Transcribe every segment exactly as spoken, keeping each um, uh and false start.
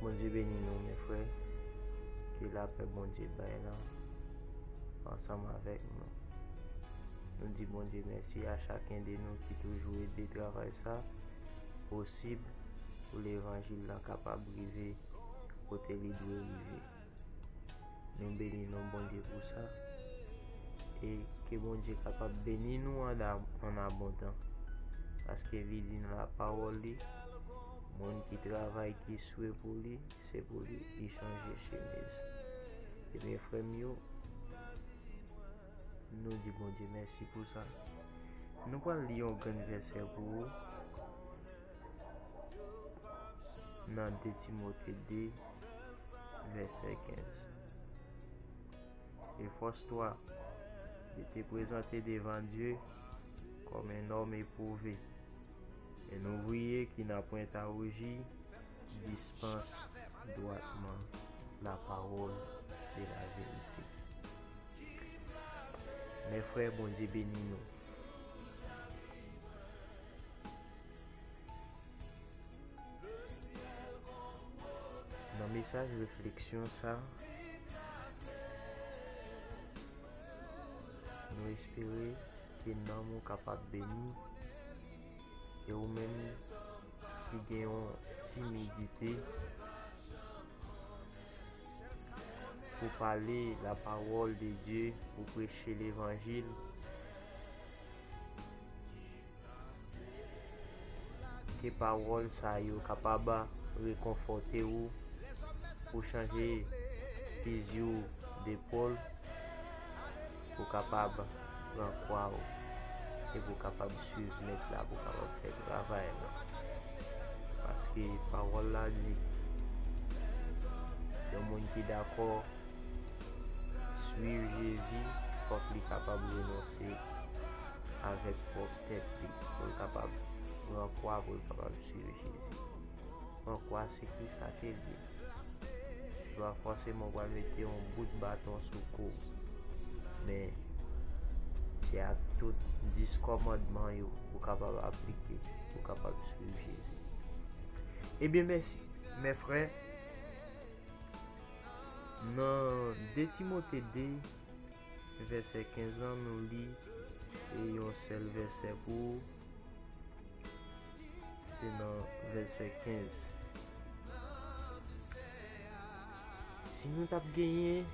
Bondye beni nou, mes frères. Ke lapè Bondye bay la ansanm avèk nou. Nou di Bondye mèsi a chak yen de nou ki toujou ede travay sa posib pou levanjil la kapab rive kote li dwe rive. Nou beni non Bondye pou sa. E ke Bondye kapab beni nou an, an abondan. Paske li di nan lapawòl li, moun ki travay, ki swe pou li, se pou li, li chanje chemiz. Ebyen, frè m yo, nou di Bondye mèsi pou sa. Nou pral li yon grenn vèsè pou ou nan de Timote de, vèsè kenz. Efforce-toi de te prezante devan Dye kòm en nòm epwouve, en ouvriye ki na pwenta rouji, dispanse dwatman lapawòl de laverite. Mes frères, Bondye beni nou. Nan mesaj refleksyon sa, nou espere ke nanm ou kapab beni, e ou menm ki gen yon timidite pou pale lapawòl de Dye, pou preche levanjil, ke pawòl sa yo kapab rekonfòte ou, pou chanje fizi w depòl, pou kapab pran kwa w, e pou kapab swiv Mèt la, pou kapab fè travay la. Paske pawòl la di, yon moun ki dakò swiv Jezi, fòk li kapab renonse avèk pwòp tèt li, pou l kapab pran kwa, pou l kapab swiv Jezi. Pran kwa se kisa ke l ye. Se pa fòseman w pral mete yon bout baton sou kou w, men se ak tout dis kòmandman yo ou kapab aplike, ou kapab swiv Jezi. Ebyen, mèsi, mes frères. Nan de Timote de, vèsè kenz lan, nou li, e, yon sèl vèsè pou ou. Se nan vèsè kenz. Si nou t ap genyen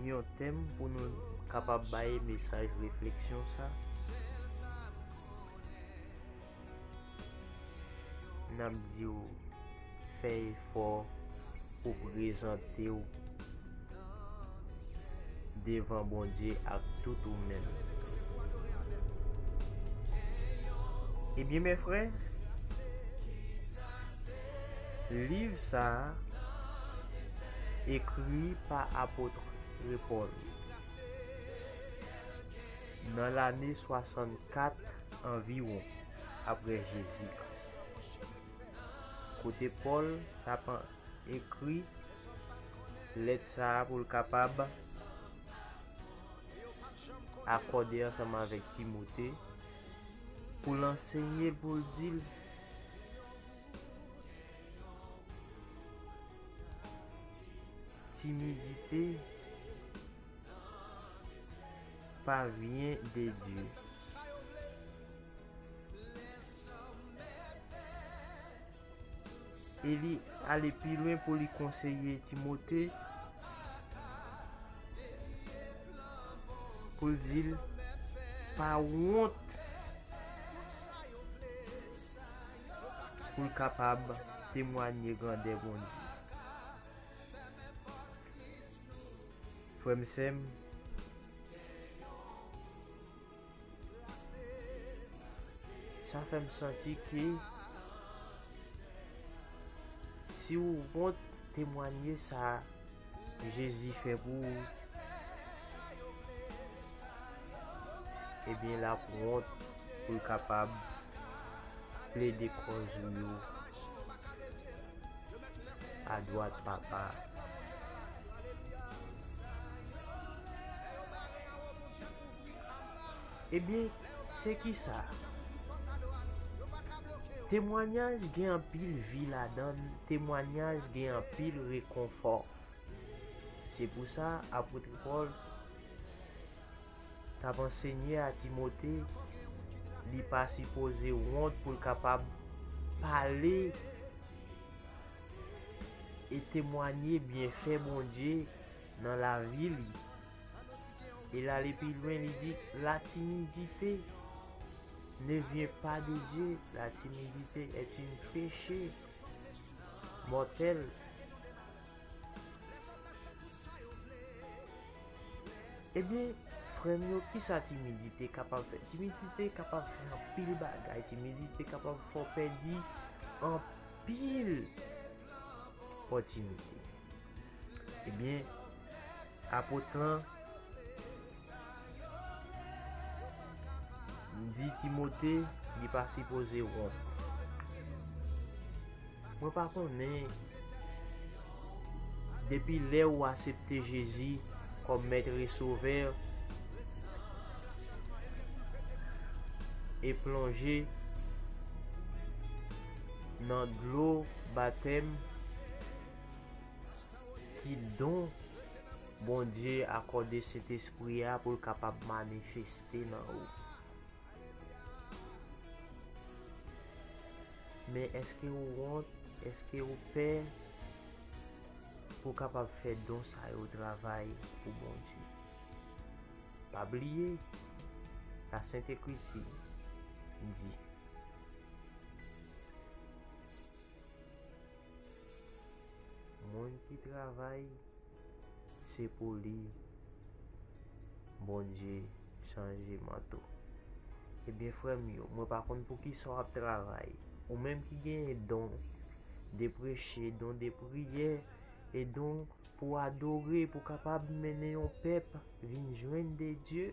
yon tèm pou nou kapab bay mesaj refleksyon sa, n ap di w fè efò pou prezante w devan Bondye ak tout ou menm. Ebyen, mes frères, liv sa a ekri pa apot Pòl nan lane swasannkat anviwon apre Jezi Kris, kote Pòl t ap ekri lèt sa a pou l kapab akòde ansanm avèk Timote, pou l ansenye l, pou l di l, timidite pa vyen de Dye. E li ale pi lwen pou li konseye Timote, pou l di l pa wont pou l kapab temwanye grandè Bondye. Frè m, sè m, sa fè m santi ke si w wont temwanye sa Jezi fè pou ou, ebyen, l ap wont pou l kapab plede kòz ou yo adwat Papa. Ebyen, se kisa? Temwayaj gen anpil vi ladan l, temwayaj gen anpil rekonfò. Se pou sa, apot Pòl t ap ansenye a Timote, li pa sipoze wont pou l kapab pale e temwaye byenfè Bondye nan lavi li. E l ale pi lwen, li di, la timidite ne vient pas de Dieu, la timidité est un péché mortel. Ebyen, frè m yo, kisa timidite kapab fè? Timidite kapab fè anpil bagay. Timidite kapab fè w pèdi anpil opòtinite. Ebyen, apot lan di Timote li pa sipoze wont. Mwen pa konnen depi lè ou aksepte Jezi kòm Mèt e Sovè e plonje nan dlo batèm, ki don Bondye akòde Sentespri a pou l kapab manifeste nan ou. Men èske ou wont? Èske ou pè pou w kapab fè don sa yo travay pou Bondye? Pa bliye, Lasent Ekriti di, moun ki travay, se pou li Bondye chanje manto. Ebyen, frè m yo, mwen pa konn poukisa w ap travay. Ou menm ki genyen don de preche, don de priyè, e don pou adore, pou kapab mennen yon pèp vin jwenn de Dye.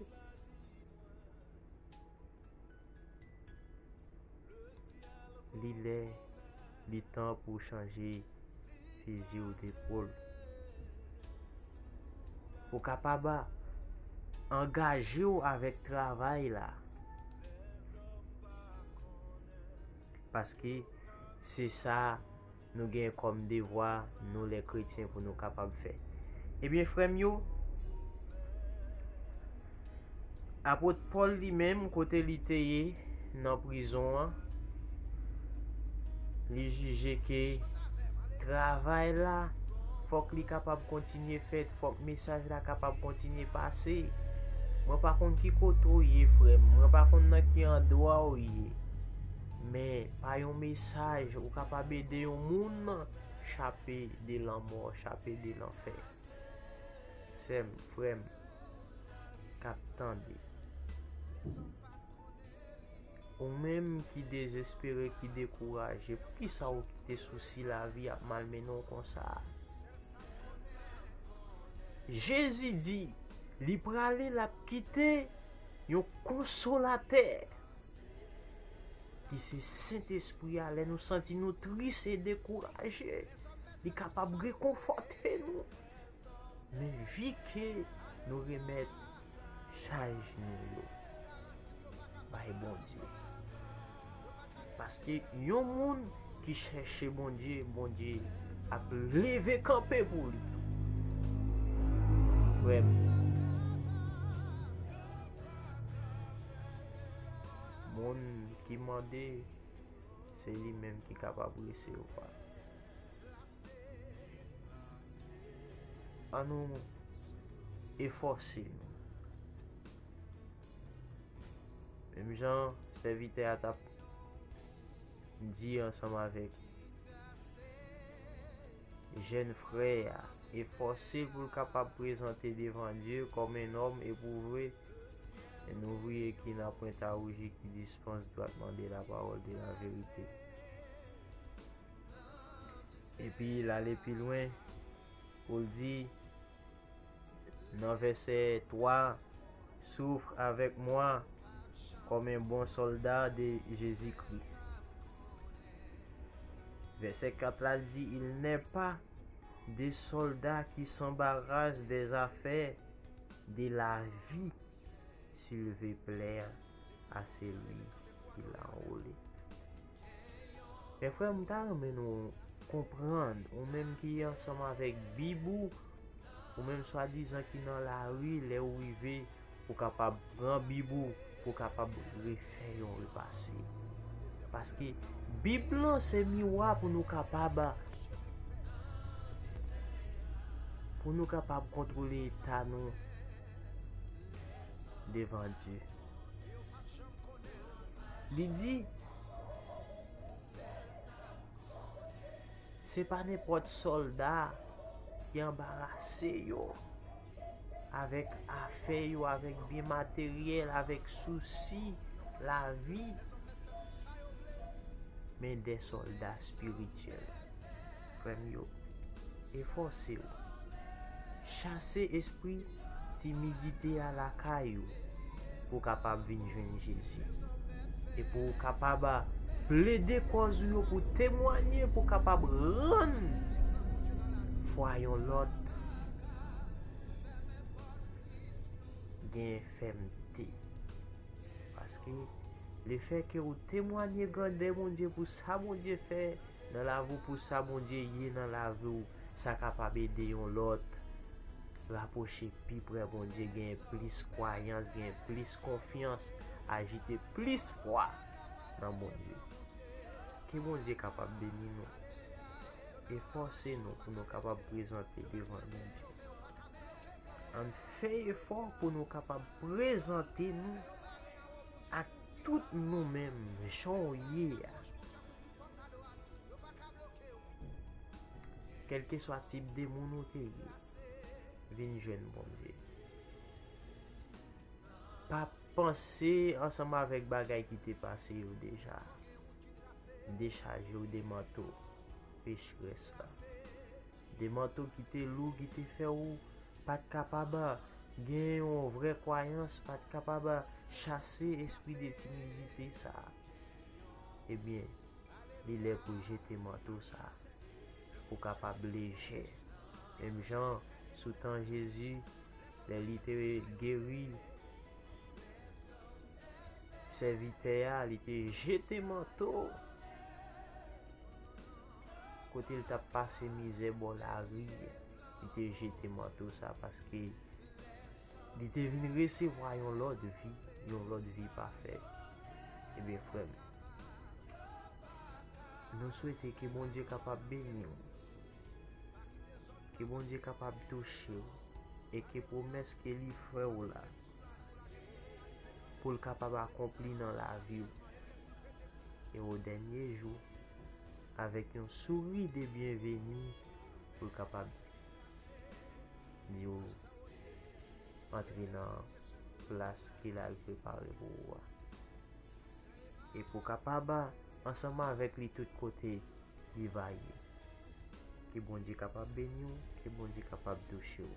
Li lè, li tan pou w chanje fizi w depòl. Pou w kapab angaje w avèk travay la. Paske se sa nou gen kòm devwa, nou lè kretyen, pou nou kapab fè. Ebyen, frè m yo, apot Pòl li menm, kote li te ye nan prizon an, li jije ke travay la, fòk li kapab kontinye fèt, fòk mesaj la kapab kontinye pase. Mwen pa konn ki kote w ye, frè m, mwen pa konn nan ki andwa w ye, men pa yon mesaj ou kapab ede yon moun chape de lanmò, chape de lanfè. Sè m, frè m, k ap tande. Ou menm ki dezespere, ki dekouraje, poukisa ou kite sousi lavi ap malmennen w konsa? Jezi di, li prale, l ap kite yon konsolatè, ki se Sentespri a. Lè nou santi nou tris e dekouraje, li kapab rekonfòte nou. Men vi ke nou remèt chaj nou yo bay Bondye. Paske yon moun ki chèche Bondye, Bondye ap leve kanpe pou li. Frè m, moun ki mande, se li menm ki kapab resevwa. Ann nou efòse nou. Menm jan sèvitè a t ap di ansanm avèk jèn frè a, efòse l pou l kapab prezante devan Dye kòm un homme éprouvé, un ouvrier qui n'a point à rougir, qui dispense droitement de la parole de la vérité. Epi l ale pi lwen pou l di nan vèsè twa, souffre avec moi comme un bon soldat de Jésus-Christ. Vèsè kat la di, il n'est pas des soldats qui s'embarrassent des affaires de la vie, s'il veut plaire à celui qui l'a enrôlé. Men frè m, m ta renmen nou konprann, ou menm ki ansanm avèk Bib ou, ou menm swadizan ki nan lari, lè ou rive, ou kapab pran Bib ou, pou w kapab refè yon repase. Paske Bib lan se miwa pou nou kapab, pou nou kapab kontwole eta nou devan Dye. Li di, se pa nenpòt sòlda ki anbarase yo avèk afè yo, avèk byen materyèl, avèk sousi lavi, men de sòlda espirityèl. Frè m yo, efòse w. Chase espri timidite a lakay ou pou w kapab vin jwenn Jezi. E pou w kapab plede kòz ou yo, pou w temwanye, pou w kapab rann fwa yon lòt gen fèmte. Paske lefètke ou temwanye grandè Bondye pou sa Bondye fè nan lavi w, pou sa Bondye ye nan lavi w, sa kapab ede yon lòt rapwoche pi pre Bondye, gen plis kwayans, gen plis konfyans, ajite plis fwa nan Bondye. Ke Bondye kapab beni nou. Efòse nou pou nou kapab prezante devan Bondye. Ann fè efò pou nou kapab prezante nou ak tout nou menm, jan w ye a. Kèlkeswa tip de moun ou te ye, vin jwenn Bondye. Pa panse ansanm avèk bagay ki te pase yo deja. Dechaje w de manto pechrès la. De manto ki te lou, ki te fè w pa t kapab gen yon vrè kwayans, pa t kapab chase espri de timidite sa a. Ebyen, li lè pou jete manto sa a, pou kapab lejè. Menm jan sou tan Jezi, lè li te geri sèvitè a, li te jete manto. Kote l t ap pase mizè bò lari, li te jete manto sa paske li te vin resevwa yon lòt vi, yon lòt vi pafè. Ebyen, frè m, nou swete ke Bondye kapab beni w, ke Bondye kapab touche w, e ke pwomès ke li fè w la, pou l kapab akonpli nan lavi w. E o dènye jou, avèk yon souri de byenveni, pou l kapab di w antre nan plas ke l al prepare pou ou a. E pou w kapab ansanm avèk li tout kote li va ye. Ke Bondye kapab beni w, ke Bondye kapab touche w.